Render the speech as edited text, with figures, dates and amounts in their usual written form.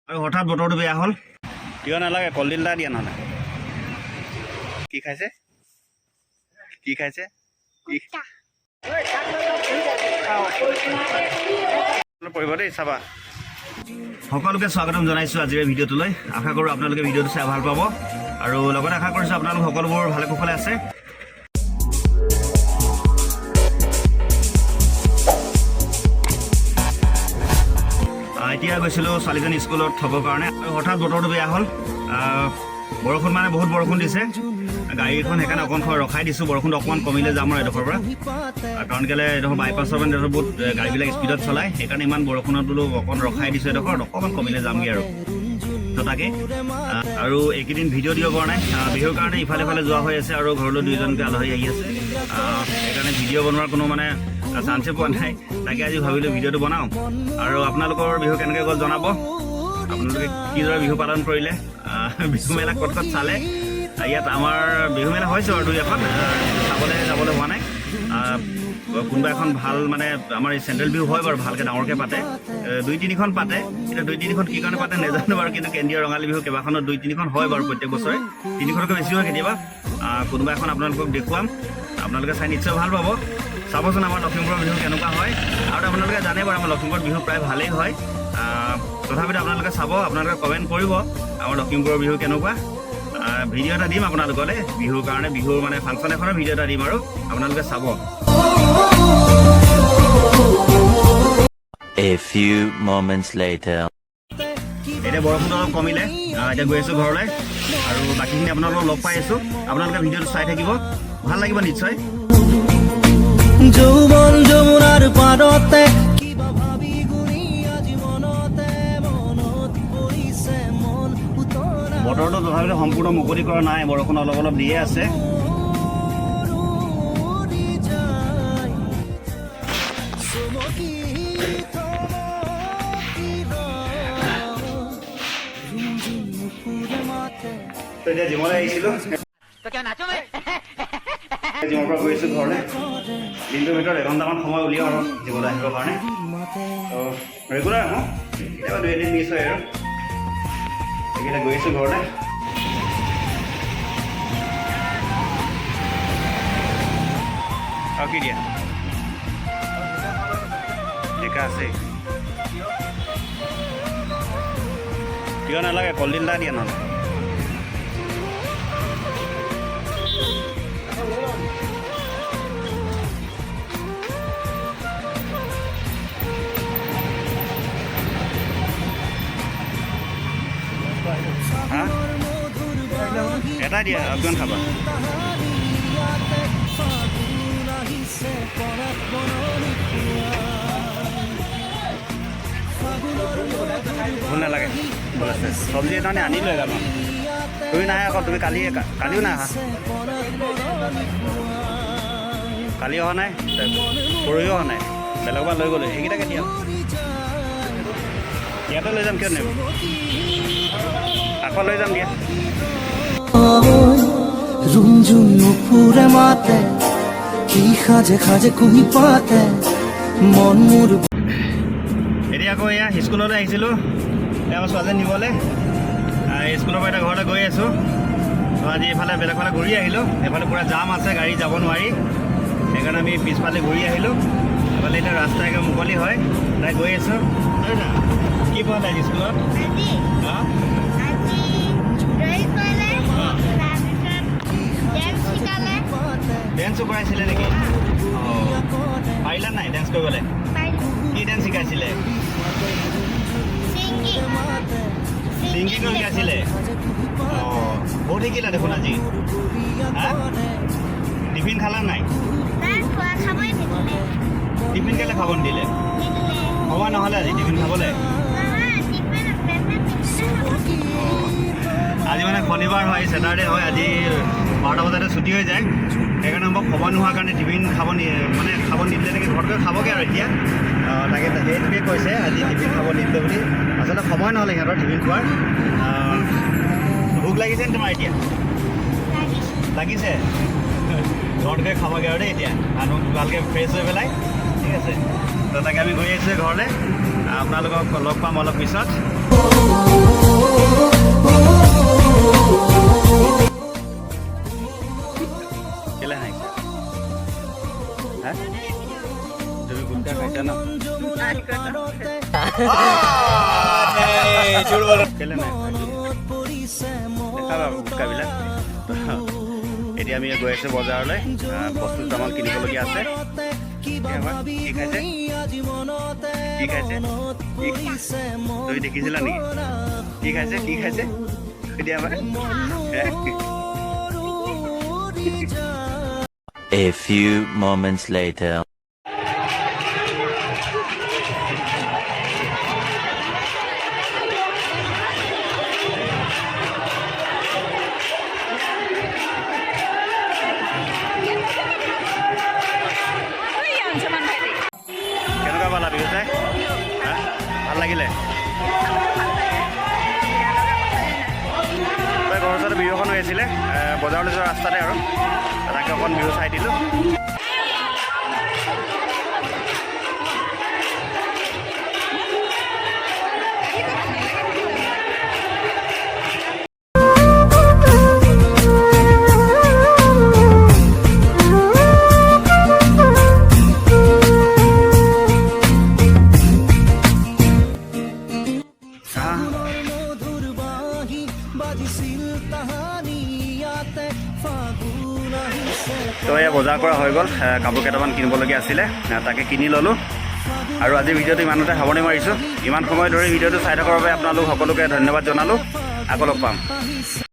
আৰু হঠাৎ বতৰটো বেয়া হ'ল। কিয় নালাগে, কলডিল এটা দিয়া নহ'লে। কি খাইছে? কি খাইছে? কি পৰিব দেই, চাবা। সকলোকে স্বাগতম জনাইছোঁ আজিৰ এই ভিডিঅ'টোলৈ। আশা কৰোঁ আপোনালোকে ভিডিঅ'টো চাই ভাল পাব আৰু লগতে আশা কৰিছোঁ আপোনালোক সকলোবোৰ ভালে কুশলে আছে। এতিয়া গৈছিলোঁ ছোৱালীজনী স্কুলত থ'বৰ কাৰণে আৰু হঠাৎ বতৰটো বেয়া হ'ল। বৰষুণ, মানে বহুত বৰষুণ দিছে। গাড়ীখন সেইকাৰণে অকণ সময় ৰখাই দিছোঁ। বৰষুণটো অকণমান কমিলে যাম আৰু এডোখৰ পৰা। কাৰণ কেলৈ, এডোখৰ বাইপাছৰ মানে এডোখৰ বহুত গাড়ীবিলাক স্পীডত চলায়। সেইকাৰণে ইমান বৰষুণত বোলো অকণ ৰখাই দিছোঁ এডোখৰত, অকণমান কমিলে যামগৈ আৰু। তো তাকে আৰু এইকেইদিন ভিডিঅ' দিব পৰা নাই। বিহুৰ কাৰণে ইফালে ইফালে যোৱা হৈ আছে আৰু ঘৰলৈ দুইজনকৈ আলহী আহি আছে। সেইকাৰণে ভিডিঅ' বনোৱাৰ কোনো মানে চান্সে পোৱা নাই। তাকে আজি ভাবিলোঁ ভিডিঅ'টো বনাওঁ। আৰু আপোনালোকৰ বিহু কেনেকৈ গ'ল জনাব। আপোনালোকে কিদৰে বিহু পালন কৰিলে, বিহু মেলা ক'ত ক'ত চালে? ইয়াত আমাৰ বিহু মেলা হৈছে বাৰু দুই এখন, চাবলৈ যাবলৈ হোৱা নাই। কোনোবা এখন ভাল, মানে আমাৰ এই চেণ্ট্ৰেল বিহু হয় বাৰু, ভালকৈ ডাঙৰকৈ পাতে। দুই তিনিখন পাতে। এতিয়া দুই তিনিখন কি কাৰণে পাতে নাজানো বাৰু, কিন্তু কেন্দ্ৰীয় ৰঙালী বিহু কেইবাখনো দুই তিনিখন হয় বাৰু প্ৰত্যেক বছৰে। তিনিখনতকৈ বেছি হয় কেতিয়াবা। কোনোবা এখন আপোনালোকক দেখুৱাম, আপোনালোকে চাই নিশ্চয় ভাল পাব। চাবচোন আমাৰ লখিমপুৰৰ বিহু কেনেকুৱা হয়। আৰু আপোনালোকে জানে বাৰু, আমাৰ লখিমপুৰত বিহু প্ৰায় ভালেই হয়। তথাপিতো আপোনালোকে চাব, আপোনালোকে কমেণ্ট কৰিব আমাৰ লখিমপুৰৰ বিহু কেনেকুৱা। ভিডিঅ' এটা দিম আপোনালোকলৈ বিহুৰ কাৰণে, বিহুৰ মানে ফাংচন এখনৰ ভিডিঅ' এটা দিম আৰু আপোনালোকে চাব। A few moments later. এতিয়া বৰষুণটো অলপ কমিলে। এতিয়া গৈ আছোঁ ঘৰলৈ আৰু বাকীখিনি আপোনালোকক লগ পাই আছোঁ। আপোনালোকে ভিডিঅ'টো চাই থাকিব, ভাল লাগিব নিশ্চয়। যৌৱন যমুনাৰ পাৰতে কিবা ভাবি গুণি আজি মনতে মনত পৰিছে মন উতলা। বতৰটো তথাপিতো সম্পূৰ্ণ মুকলি কৰা নাই, বৰষুণ অলপ অলপ দিয়ে আছে। উৰি যায় চমকি থমকি ৰয়। ৰুমঝুম নুপুৰে মাতে। তো এতিয়া জিমলৈ আহিছিলোঁ। জিমৰ পৰা গৈ আছোঁ ঘৰলৈ। দিনটোৰ ভিতৰত এঘণ্টামান সময় উলিয়াওঁ আৰু জিমলৈ আহিবৰ কাৰণে। তো ৰেগুলাৰ আহোঁ, কেতিয়াবা দুই এদিন মিছ হয় আৰু। এইকেইটা গৈ আছোঁ ঘৰলৈ। আৰু কি দিয়া জিকা আছে? কিয় নালাগে, কলডিল এটা দিয়া নহ'লে। হা, এটা দিয়া আৰু কিমান খাবা? ফাগুন আহিছে পৰাগ বননি। ভুল নালাগে, ভুল আছে। চব্জি এটা আনিলোঁ এগালমান। তুমি নাই আকৌ, তুমি কালি কালিও নাই অহা। কালি অহা নাই, পৰহিও অহা নাই। বেলেগৰ পৰা লৈ গ'লোঁ। সেইকেইটাকে দিয়া, ইয়াতে লৈ যাম। কিয় নিম? আকৌ লৈ যাম দিয়া। ৰুমঝুম নুপুৰে মাতে কি সাজে সাজে কুঁহি পাতে মন মোৰ। এতিয়া আকৌ এয়া স্কুললৈ আহিছিলোঁ, এতিয়া আমাৰ ছোৱালীজনী নিবলৈ। স্কুলৰ পৰা এতিয়া ঘৰলৈ গৈ আছোঁ। তো আজি এইফালে বেলেগ ফালে ঘূৰি আহিলোঁ। এইফালে পূৰা জাম আছে, গাড়ী যাব নোৱাৰি। সেইকাৰণে আমি পিছফালে ঘূৰি আহিলোঁ। এইফালে এতিয়া ৰাস্তা একে মুকলি হয়। তাই গৈ আছোঁ। কি পঢ়ালে আজি স্কুলত? আজি? হা? আজি ড্ৰয়িং কৰিলে, তাৰপিছত ডেন্স শিকালে। ডেন্সো কৰাইছিলে নেকি? অঁ, পাৰিলা নাই ডেন্স কৰিবলৈ? পাৰিলোঁ। কি ডেন্স শিকাইছিলে? ছিংগিং। ছিংগিঙো শিকাইছিলে। অঁ, বহুত শিকিলা দেখোন আজি। হা, টিফিন খালা নাই? নাই খোৱা, খাবই নিদিলে। টিফিন কেলৈ খাব নিদিলে? নিদিলে। সময় নহ'লে আজি টিফিন খাবলৈ? নহয়, টিফিন মেমে নিদিলে খাব। অঁ, আজি মানে শনিবাৰ হয়, ছেটাৰডে হয়। আজি 12টা বজাতে ছুটি হৈ যায়। সেইকাৰণে মোক সময় নোহোৱাৰ কাৰণে টিফিন খাব নি মানে খাব নিদিলে নেকি, ঘৰত গৈ খাবগৈ আৰু এতিয়া। তাকে সেইটোকে কৈছে, আজি টিফিন খাব নিদিলে বুলি। আচলতে সময় নহ'লে সিহঁতৰ টিফিন খোৱাৰ। ভোক লাগিছে নি তোমাৰ এতিয়া? লাগিছে। লাগিছে। ঘৰত গৈ খাবগৈ আৰু দেই। এতিয়া মানুহ ভালকৈ ফ্ৰেছ হৈ পেলাই। ঠিক আছে। তো তাকে আমি গৈ আছোঁ ঘৰলৈ। আপোনালোকক লগ পাম অলপ পিছত। কেলে নাই মনত পৰিছে দেখাবা গুটকাবিলাক। এতিয়া আমি গৈ আছোঁ বজাৰলৈ। বস্তু দুটামান কিনিবলগীয়া আছে। কিবা এবাৰ ভাবি কি খাইছে? গুণি আজি মনতে কি খাইছে? মনত কি? পৰিছে তুমি দেখিছিলা নেকি? কি খাইছে? কি খাইছে এতিয়া এবাৰ? হে? উৰি যায়। A few moments later. কেনেকুৱা পালা বিহু চাই? হা? ভাল লাগিলে? তই ঘৰৰ ওচৰতে বিহু এখন হৈ আছিলে, বজাৰলৈ যোৱা ৰাস্তাতে আৰু তাকে অকণ বিহু চাই দিলোঁ। চাহ। মধুৰ বাঁহী বাজিছিল তাহানি ইয়াতে, ফাগুন আহিছে। তো এয়া বজাৰ কৰা হৈ গ'ল। কাপোৰ কেইটামান কিনিবলগীয়া আছিলে, তাকে কিনি ল'লোঁ আৰু আজিৰ ভিডিঅ'টো ইমানতে সামৰণি মাৰিছোঁ। ইমান সময় ধৰি ভিডিঅ'টো চাই থকাৰ বাবে আপোনালোক সকলোকে ধন্যবাদ জনালোঁ। আকৌ লগ পাম। আহিছে।